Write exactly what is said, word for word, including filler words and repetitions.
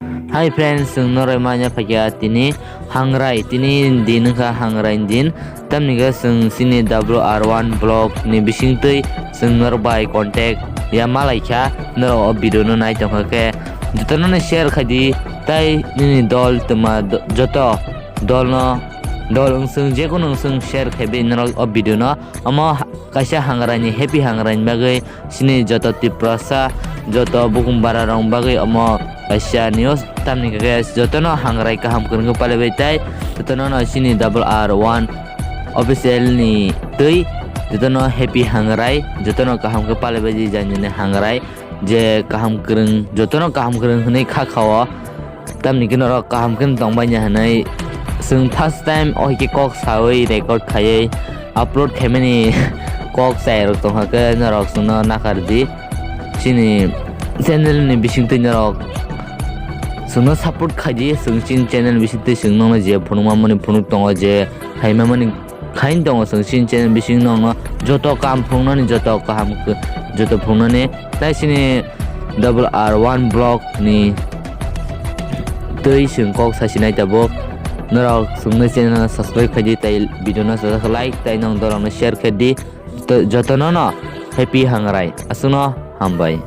Hi friends, chwng norok manya phaikha tini hangrai, tini din wngkha hangrai din. Tamni khe chwng chini W R one vlog ni bisingtwi chwng norok bai contact ya malaikha, norok o video no nai tongkha khe jotono no share khaidi, tai nini dol twma do-, joto dolno, dol wngswng jekunu wngswng share khaibai norok o video no. Omo ha-, kaisa hangrai ni, happy hangrai ni bagwi chini joto Tiprasa, joto bukhum bara rok bagwi omo kaisa news. Tamni khe jotono hangrai kaham kwrwngwi palaibai tai, jotono no chini W R one official ni twi jotono happy hangrai, jotono kaham khe palaibai di jani hangrai, je kaham kwrwng, jotono kaham kwrwng hwnwi kha khao. Tamni khe norok kaham khe tongbai ya hwnwi chwng first time o hai khe kok sawi record khaiwi upload khaimani kok chai rok tongkha khe norok chwngno nakardi. Chini channel ni bisingtwi norok chwngno support khaidi, chwng chini channel bisingtwi chwng nokno je phunukma mani phunuk tongo, je khaima mani khain tongo, chwng chini channel bising nokno joto kaham phunuknani, joto kaham khe-, joto phunuknani. Tai chini W R one vlog ni twi chwng kok sasinai tabuk. Norok chwngno channel no subscribe khaidi, tai video no sajak like, tai nong dorok no share khaidi. To-, jotono no happy hangrai. Aswkno hambai.